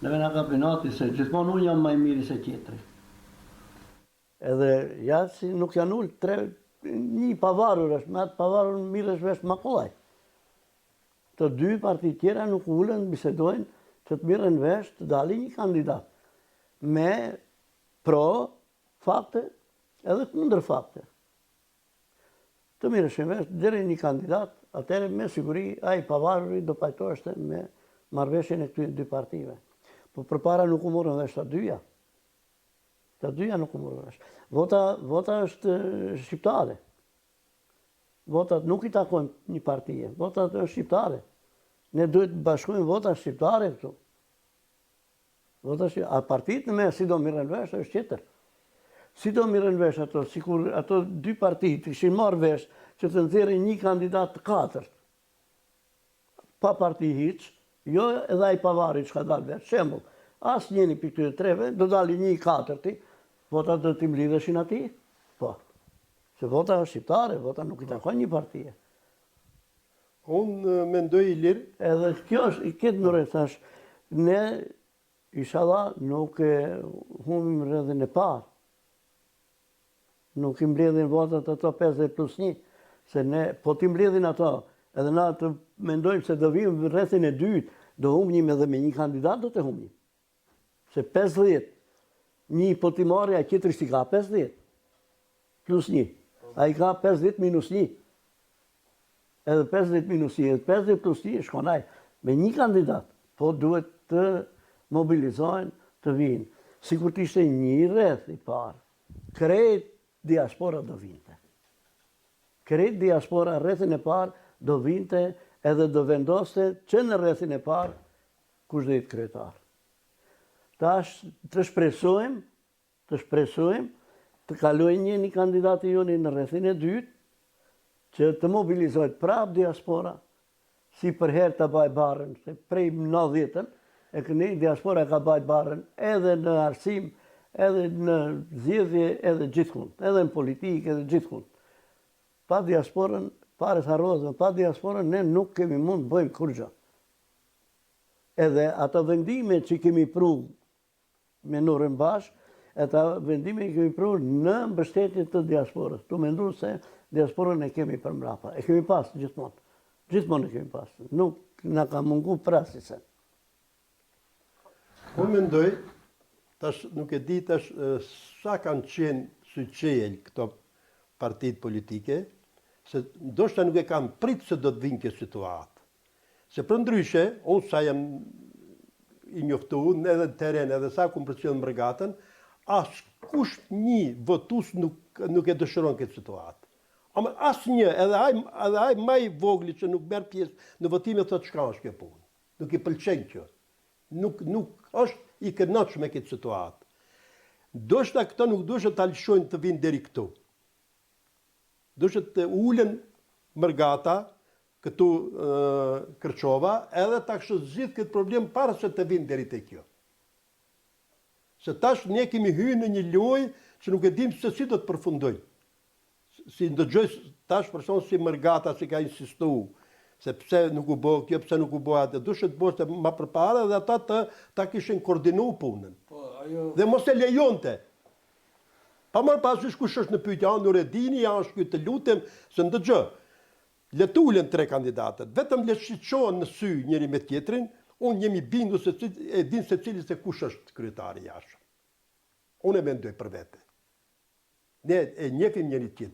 Neve na kap inati se gjithmonë unë jam ma i miri se tjetri. Edhe ja si nuk janë ulë tre, një i pavarur është, me atë pavarur mirresh vesh ma kollaj. Të dy partitë tjera nuk ulen, bisedojnë që të mirren vesh të dali një kandidat me pro fakte edhe kundër fakte. Të mirreshin vesh deri një kandidat, atëherë me siguri ai i pavaruri do pajtoheshte me marrëveshjen e këtyre dy partive. Po përpara nuk u morën vesh të dyja. Të dyja nuk u morën vesh. Vota, vota është shqiptare. Votat nuk i takojnë një partie, votat është shqiptare. Ne duhet të bashkojmë vota shqiptare këtu. Vota shqiptare. A partitë në mes si do mirren vesh është tjetër. Si do mirren vesh ato, sikur ato dy parti të kishin marrë vesh që të nxjerrin një kandidat të katërt. Pa parti hiç, jo edhe ai pavaruri që ka dalë vetë, shembull, asnjëri prej këtyre treve, do dali një i katërti, votat do t'i mblidheshin atij, po. Se vota është shqiptare, vota nuk i takon një partie. Unë mendoj Ilir. Edhe kjo është, i këtë nërë, thash, ne, ishalla, nuk e humim rrethin e parë. Nuk i mbledhin votat ato 50 plus 1, se ne, po t'i mbledhin ato, edhe na të mendojmë se do vim rrethin e dytë, do humnim edhe me një kandidat do të humnim. Se 50, një po t'i marri, ai tjetri s'i ka 50, plus një. Ai ka 50 minus një. Edhe 50 minus një, edhe 50 plus një, shkon ai. Me një kandidat, po duhet të mobilizohen të vinë. Sikur të ishte një rreth i parë, krejt diaspora do vinte. Krejt diaspora rrethin e parë do vinte edhe do vendoste që në rrethin e parë kush do jetë kryetar. Tash të shpresojmë, të shpresojmë të kalojë një një kandidat i joni në rrethin e dytë, që të mobilizohet prapë diaspora, si përherë të bajë barrën, se prej 90-ën, e këni diaspora ka bajtë barrën edhe në arsim, edhe në zgjedhje, edhe gjithkund, edhe në politikë, edhe gjithkund. Pa diasporën, pare të harrohet, pa diasporën ne nuk kemi mund të bëjmë kurgjë. Edhe ato vendime që kemi pru me Nurën bashkë, ata vendime i kemi pru në mbështetje të diasporës. Tu mendu se diasporën e kemi për mrapa. E kemi pas gjithmonë. Gjithmonë e kemi pas. Nuk na ka mungu për asnjë Unë mendoj, tash nuk e di tash sa kanë qenë syçelë këto partitë politike, se ndoshta nuk e kanë prit se do të vinë kjo situatë. Se përndryshe, unë sa jam i njoftu edhe në teren edhe sa kum përcjellë mërgatën, askush një votues nuk nuk e dëshiron këtë situatë. Ama asnjë, edhe ai edhe ai ma i vogli që nuk merr pjesë në votime thotë çka është kjo punë. Nuk i pëlqen kjo. Nuk nuk është i kënaqur me këtë situatë. Ndoshta këto nuk duhet ta lëshojnë të vinë deri këtu. Duhet të ulen mërgata këtu Kërçova edhe ta kishte zgjidh këtë problem para se të vinë deri te kjo. Se tash ne kemi hyrë në një lojë që nuk e dim se si do të përfundojë. Si ndëgjoj tash person si mërgata si ka insistu se pse nuk u bë kjo, pse nuk u bë atë, duhet të bëhej ma përpara dhe ata të ta kishin koordinu punën. Po, ajo... Dhe mos e lejonte. Pa marrë parasysh kush është në pyetje, a Nuredini, a është ky të lutem, se ndëgjo. Le të ulen tre kandidatët, vetëm le të shikohen në sy njëri me tjetrin, unë jam i bindur se e din secili se kush është kryetari i ardhshëm. Unë e mendoj për vete. Ne e njefim njëri tjetrin.